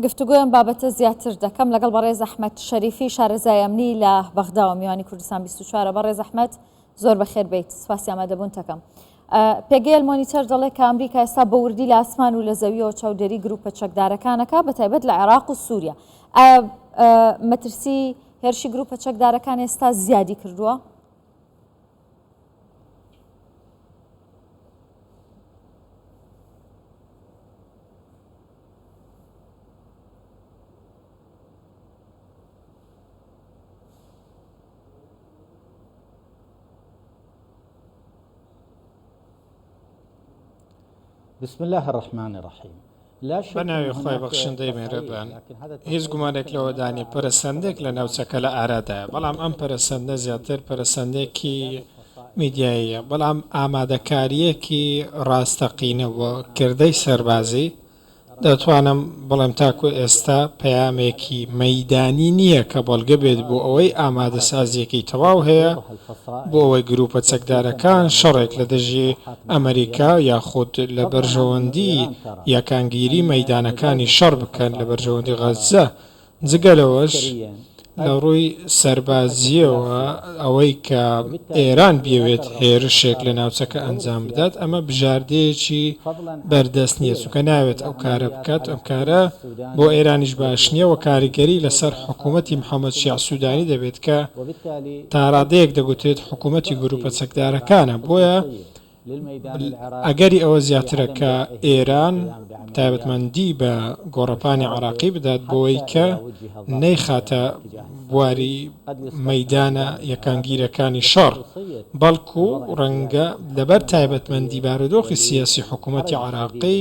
گفتوگۆی ئەم بابەتە زیاتر دەکەم لەگەڵ بەڕێز ئەحمەد شەریفی شارەزای ئەمنی لە بەغداوە میوانی کوردستان 24 بەڕێز ئەحمەد زۆر بەخێر بیت سپاسی ئامادەبوونتەکەم. پێگەی ئەلمۆنیتەر دەڵێ کە ئەمریکا ئێستا بە وردی لە ئاسمان و لە زەویەوە چاودێری گروپە چەکدارەکانەکە بە تایبەت لە عێراق و سووریا. ئایا مەترسی هێرشی گروپە چەکدارەکان ئێستا زیادی کردووە؟ بسم الله الرحمن الرحیم بە ناوی خوای بەخشندەی میهرەبان. هیچ گومانێک لەوەدا نییە پەرەسەندنێک لە ناوچەکە لە ئارادایە، بەڵام ئەم پەرەسەندنە زیاتر پەرەسەندنێکی میدیاییە، بەڵام ئامادەکارییەکی ڕاستەقینە بۆ کردەی سەربازی دەتوانم بڵێم تاکو ئێستا پەیامێکی مەیدانی نییە کە بەڵگە بێت بۆ ئەوەی ئامادەسازییەکی تەواو هەیە بۆ ئەوەی گرووپە چەکدارەکان شەڕێک لە دژی ئەمەریکا یاخود لە بەرژەوەندی یەکانگیری مەیدانەکانی شەڕ بکەن لە بەرژەوەندی غەززە جگە لەوەش لە ڕووی سەربازییەوە ئەوەی کە ئێران بیەوێت هێرشێک لە ناوچەکە ئەنجام بدات ئەمە بژاردەیەکی بەردەست نییە چونکە ناوێت ئەو کارە بکات ئەم کارە بۆ ئێرانیش باش نییە و کاریگەری لەسەر حکوومەتی محەممەد شیاع سوودانی دەبێت کە تاڕادەیەک دەگوترێت حکوومەتی گرووپە چەکدارەکانە بۆیە ئەگەری ئەوە زیاترە کە ئێران تایبەتمەندی بە گۆڕەپانی عێراقی بدات بۆی کە نەیخاتە بواری مەیدانە یەکانگیرەکانی شەڕ، بەڵکو ڕەنگە لەبەر تایبەتمەندی بارودۆخی سیاسی حکوومەتی عێراقی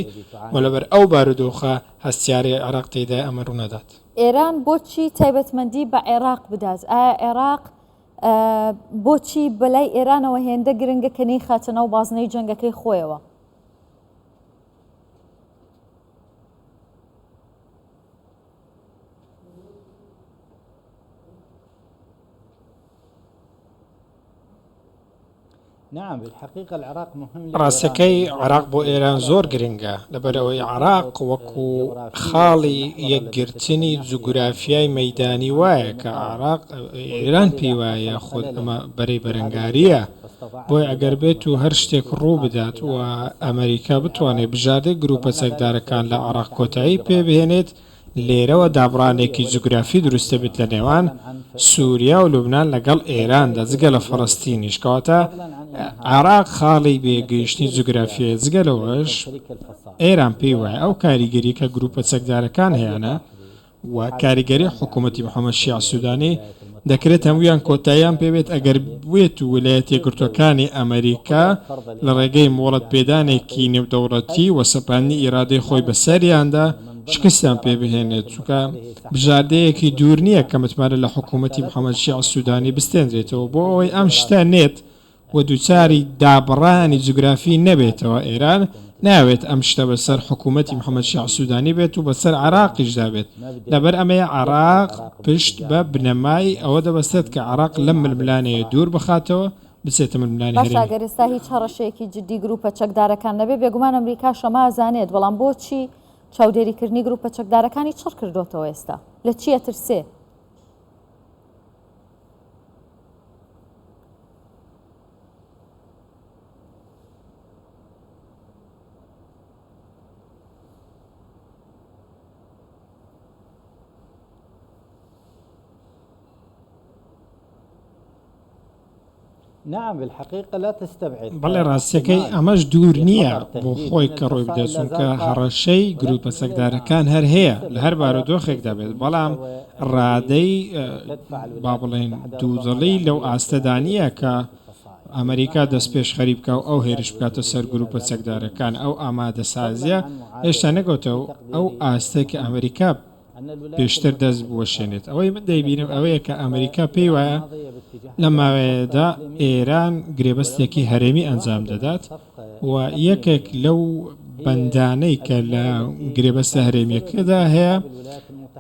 و لەبەر ئەو بارودۆخە هەستیارەی عێراق تێیدایە ئەمە ڕوونەدات. ئێران بۆچی تایبەتمەندی بە عێراق بدات؟ ئایا عێراق بۆچی بەلای ئێرانەوە هێندە گرنگە کە نەیخاتە ناو بازنەی جەنگەکەی خۆیەوە؟ ڕاستەکەی عێراق بۆ ئێران زۆر گرنگە، لەبەرئەوەی عێراق وەکو خاڵی یەکگرتنی جوگرافیای مەیدانی وایە کە عێراق ئێران پێی وایە یاخود ئەمە بەرەی بەرەنگارییە، بۆیە ئەگەر بێت و هەر شتێک ڕوو بدات و ئەمەریکا بتوانێت بژاردەی گرووپە چەکدارەکان لە عێراق کۆتایی پێ بهێنێت، لێرەوە دابڕانێکی جوگرافی دروست دەبێت لە نێوان سوریا و لوبنان لەگەڵ ئێراندا جگە لە فەڵەستینیش کەواتە عێراق خاڵی بەیەکگەیشتنی جوگرافییە جگە لەوەش ئێران پێی وایە ئەو کاریگەری کە گروپە چەکدارەکان هەیانە و کاریگەری حکوومەتی محەممەد شیاع سوودانی دەکرێت هەموویان کۆتاییان پێ بێت ئەگەر بێت و ویلایەتە یەکگرتووەکانی ئەمەریکا لە ڕێگەی مۆڵەت پێدانێکی نێودەوڵەتی و سەپاندنی ئیرادەی خۆی بەسەریاندا شکستیان پێ بهێنێت، چونکە بژاردەیەکی دوور نییە کە متمانە لە حکوومەتی محەممەد شیاع سوودانی بستێنرێتەوە بۆ ئەوەی ئەم شتە نێت و دووچاری دابڕانی جوگرافی نەبێتەوە، ئێران نایەوێت ئەم شتە بەسەر حکوومەتی محەممەد شیاع سوودانی بێت و بەسەر عێراقیشدا بێت، لەبەر ئەمەیە عێراق پشت بە بنەمای ئەوە دەبەستێت کە عێراق لەم ململانێیە دوور بخاتەوە بچێتە ململانێی باشە هەرێمی. گەر ئێستا هیچ هەڕەشەیەکی جدی گروپە چەکدارەکان نەبێ بێگومان ئەمریکاش ئەمە ئەزانێت، بەڵام بۆچی چاودێریکردنی گروپە چەکدارەکانی چڕ کردۆتەوە ئێستا؟ لە چی ئەترسێ؟ بەڵێ ڕاستیەکەی ئەمەش دوور نییە بۆ خۆی کە ڕووی بدات چونکە هەڕەشەی گروپە چەکدارەکان هەر هەیە لە هەر بارودۆخێکدا بێت بەڵام ڕادەی با بڵێین دوودڵی لەو ئاستەدا نییە کە ئەمریکا دەستپێشخەری بکا و ئەو هێرش بکاتە سەر گروپە چەکدارەکان ئەو ئامادەسازیە هێشتا نەگەوتە ئەو ئاستەی کە ئەمریکا پێشتر دەست بوەشێنێت. ئەوەی من دەیبینم ئەوەیە کە ئەمریکا پێی وایە لەم ماوەیەدا ئێران گرێبەستێکی هەرێمی ئەنجام دەدات و یەکێک لەو بەندانەی کە لە گرێبەستە هەرێمییەکەدا هەیە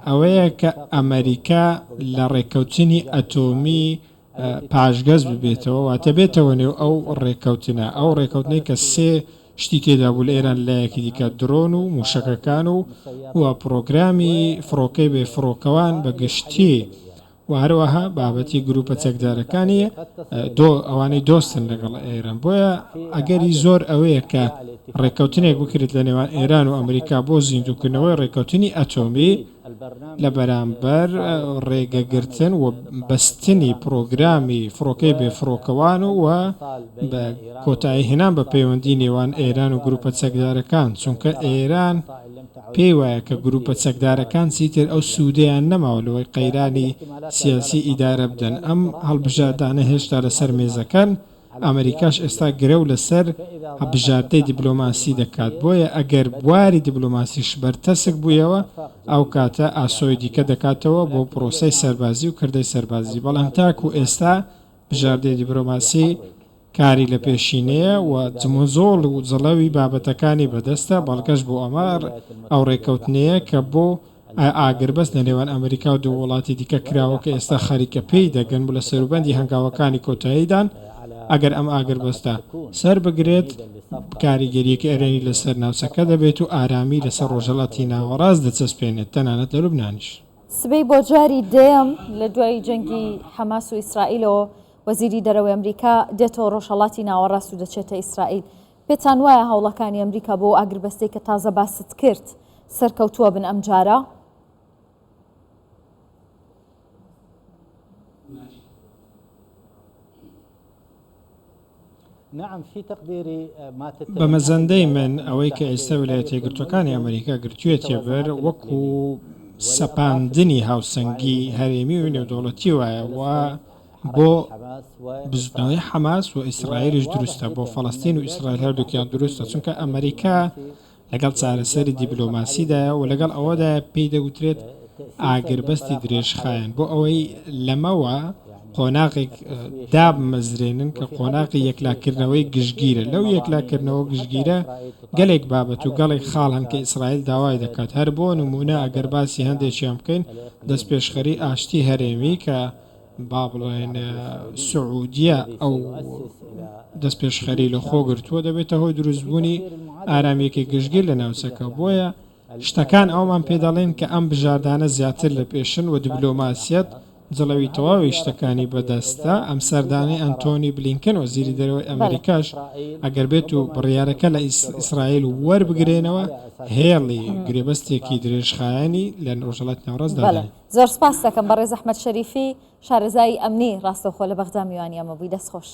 ئەوەیە کە ئەمریکا لە ڕێککەوتنی ئەتۆمی پاشگەز ببێتەوە، واتە بێتەوە نێو ئەو ڕێککەوتنە، ئەو ڕێککەوتنەی کە سێ. شتی تێدا بوو لە ئێران لایەکی دیکە درۆن و موشەکەکان و و پڕۆگرامی فڕۆکەی بێ فڕۆکەوان بە گشتی و هەروەها بابەتی گروپە چەکدارەکانی دۆ ئەوانەی دۆستن لەگەڵ ئێران بۆیە ئەگەری زۆر ئەوەیە کە ڕێککەوتنێک بکرێت لە نێوان ئێران و ئەمریکا بۆ زیندووکردنەوەی ڕێککەوتنی ئەتۆمی لە بەرامبەر ڕێگەگرتن و بەستنی پڕۆگرامی فڕۆکەی بێفڕۆکەوان و بە کۆتایی هێنان بە پەیوەندی نێوان ئێران و گروپە چەکدارەکان، چونکە ئێران پێی وایە کە گروپە چەکدارەکان چیتر ئەو سوودەیان نەماوە لەوەی قەیرانی سیاسی ئیدارە بدەن، ئەم هەڵبژاردانە هێشتا لەسەر مێزەکەن. ئەمریکاش ئێستا گرەو لەسەر بژاردەی دیبلۆماسی دەکات، بۆیە ئەگەر بواری دیبلۆماسیش بەرتەسک بوویەوە، ئەوکاتە ئاسۆی دیکە دەکاتەوە بۆ پرۆسەی سەربازی و کردەی سەربازی، بەڵام تاکو ئێستا بژاردەی دیبلۆماسی کاری لەپێشینەیە و جموجۆڵ و جڵەوی بابەتەکانی بەدەستە، بەڵگەش بۆ ئەمە ئەو رێککەوتنەیە کە بۆ ئاگربەست لە نێوان ئەمریکا و دوو وڵاتی دیکە کراوە کە ئێستا خەریکە پێی دەگەن و لە سەروبەندی هەنگاوەکانی کۆتاییدان، ئەگەر ئەم ئاگربەستە سەربگرێت کاریگەرییەکی ئەرێنی لەسەر ناوچەکە دەبێت و ئارامی لەسەر ڕۆژهەڵاتی ناوەڕاست دەچەسپێنێت تەنانەت لە لوبنانیش. سبەی بۆ جاری دەیەم لە دوای جەنگی حەماس و ئیسرائیلەوە وەزیری دەرەوەی ئەمریکا دێتەوە ڕۆژهەڵاتی ناوەڕاست و دەچێتە ئیسرائیل. پێتان وایە هەوڵەکانی ئەمریکا بۆ ئەو ئاگربەستەی کە تازە باست کرد سەرکەوتووە بن ئەمجارە؟ بە مەزەندەی من ئەوەی کە ئێستا ویلایەتە یەکگرتووەکانی ئەمریکا گرتوویەتیە بەر وەکو سەپاندنی هاوسەنگی هەرێمی و نێودەوڵەتی وایە و بۆ بزوتنەوەی حەماس و ئیسرائیلیش دروستە، بۆ فەڵەستین و ئیسرائیل هەردووکیان دروستە، چونکە ئەمریکا لەگەڵ چارەسەری دیبلۆماسیدایە و لەگەڵ ئەوەدایە پێی دەگوترێت ئاگربەستی درێژخایەن بۆ ئەوەی لەمەوە قۆناغێک دابمەزرێنن کە قۆناغی یەکلاکردنەوەی گشتگیرە، لەو یەکلاکردنەوە گشتگیرە گەلێک بابەت و گەڵێک خاڵ هەن کە ئیسرائیل داوای دەکات، هەر بۆ نموونە ئەگەر باسی هەندێکیان بکەین دەستپێشخەری ئاشتی هەرێمی کە با بڵێن سعودیە ئەو دەستپێشخەری لە خۆ گرتووە دەبێتە هۆی دروستبوونی ئارامییەکی گشتگیر لە ناوچەکە، بۆیە شتەکان ئەوەمان پێ دەڵێن کە ئەم بژاردانە زیاتر لە پێشن و دیبلۆماسیەت جڵەوی تەواوی شتەکانی بەدەستە، ئەم سەردانەی ئەنتۆنی بلینکن وەزیری دەرەوەی ئەمریکاش ئەگەر بێت و بڕیارەکە لە ئیسرائیل وەربگرێنەوە هێڵی گرێبەستێکی درێژخایەنی لە ڕۆژهەڵاتی ناوەڕاست دادەنێت. زۆر سپاست دەکەم بەڕێز ئەحمەد شەریفی شارەزای ئەمنی ڕاستەوخۆ لە بەغدا میوانی ئەمە بووی دەست خۆش.